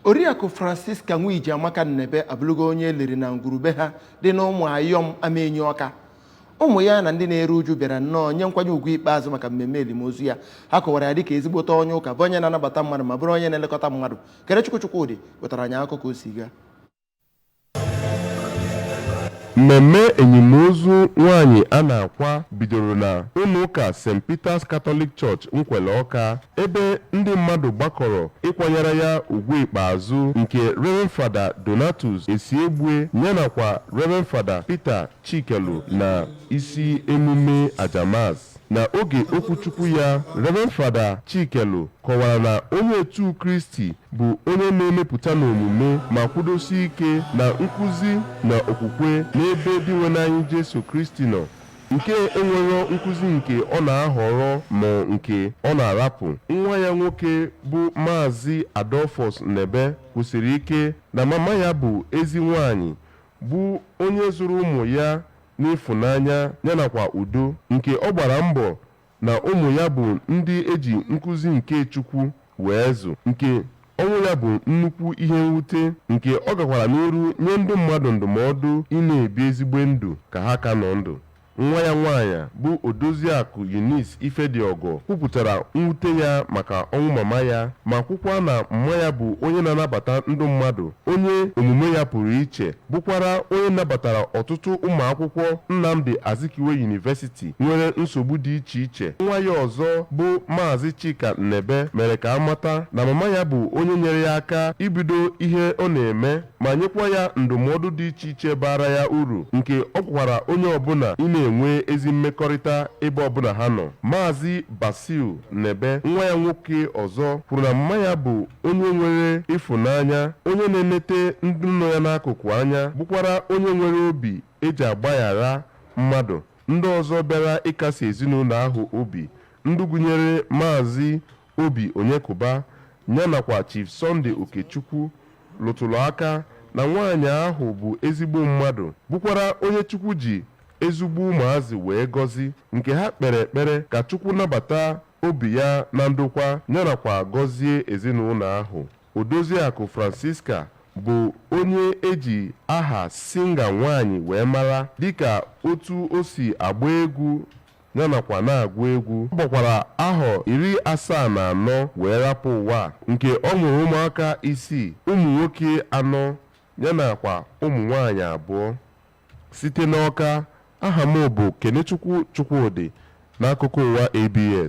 Oriakụ Francisca Nwijiamaka Nnebe abụrụgo onye eliri na ngwurube ha dị n'Ụmụayọm Amaenyi Ọka. Ụmụ ya na ndị na-eru uju bịara nnọọ nye nkwanye ugwu ikpeazụ maka mmemme elimozu ya. Ha kọwara ya dịka ezigbote onye ụka, bụ onye na-anabata mmadụ ma bụrụ onye na-elekọta mmadụ. Kenechukwu Chukwudị wetara anyị akụkọ ka o si gaa. Mmemme enyimozu nwaanyị a na-akwa bidoro na ụlọụka St. Peters Catholic Church, Nkwele Ọka, ebe ndị mmadụ gbakọrọ ịkwanyere ya ugwu ikpeazụ, nke Reverend Fada Donatus Esiegbue yanakwa Reverend Fada Peter Chikelu na isi emume aja Mass. Na oge okwuchukwu ya, Reverend Fada Chikelu kọwara na onye otu Kristi bụ onye na-emepụta n'omume ma kwudosie ike na nkụzi na okwukwe n'ebe Dinwenụ Jesu Kristi nọ, nke enwero nkụzi nke ọ na-ahọrọ ma nke ọ na-arapụ. Nwa ya nwoke bụ Maazị Adolphus Nnebe kwusiri ike na mama ya bụ ezi nwanyị, bụ onye zụrụ ụmụ ya n'ịfụnanya yanakwa udo, nke ọ gbara mbọ na ụmụ ya bụ ndị eji nkụzi nke Chukwu wee zụ, nke ọnwụ ya bụ nnukwu ihe mwute, nke ọ gakwara n'iru nye ndị mmadụ ndụmọdụ ị na-ebi ezigbo ndụ ka ha ka nọ ndụ. Nwa ya nwaanyị bụ Odoziakụ Eunice Ifediọgọ kwupụtara mwute ya maka ọnwụ mama ya, ma kwukwa na mma ya bụ onye na-anabata ndụ mmadụ, onye omume ya pụrụ iche, bụkwara onye nabatara ọtụtụ ụmụ akwụkwọ Nnamdi Azikiwe University nwere nsogbu dị iche iche. Nwa ya ọzọ bụ Maazị Chika Nnebe mere ka amata na mama ya bụ onye nyere ya aka ibido ihe ọ na-eme ma nyekwa ya ndụmọdụ dị iche iche bara ya uru, nke ọ gwakwara onye ọbụla ị na-enwe ezi mmekọrịta ebe ọbụla ha nọ. Maazị Basil Nnebe, nwa ya nwoke ọzọ, kwuru na mama ya bụ onye nwere ịfụnanya, onye na-enete ndị nọ ya n'akụkụ anya, bụkwara onye nwere obi eji agbaghara mmadụ. Ndị ọzọ bịara ịkasi ezinụlọ ahụ obi, ndị gụnyere Maazị Obi Onyekụba ya nakwa Chief Sunday Okechukwu, lụtụrụ aka na nwaanyị ahụ bụ ezigbo mmadụ, bụkwara onye Chukwu ji ezigbo ụmụazị wee gọzi, nke ha kpere ekpere ka Chukwu nabata obi ya na ndokwa yanakwa gọzie ezinụlọ ahụ. Odoziakụ Francisca bụ onye eji aha Singer nwaanyị wee mara, dịka otu o si agba egwu yanakwa na-agụ egwu. Ọ gbakwara ahọ 74 wee rapụ ụwa, nke ọ mụrụ ụmụaka isii, ụmụ nwoke anọ yanakwa ụmụ nwaanyị abụọ. Site n'Ọka, aha m bụ Kenechukwu Chukwudị, n'akụkọ ụwa ABS.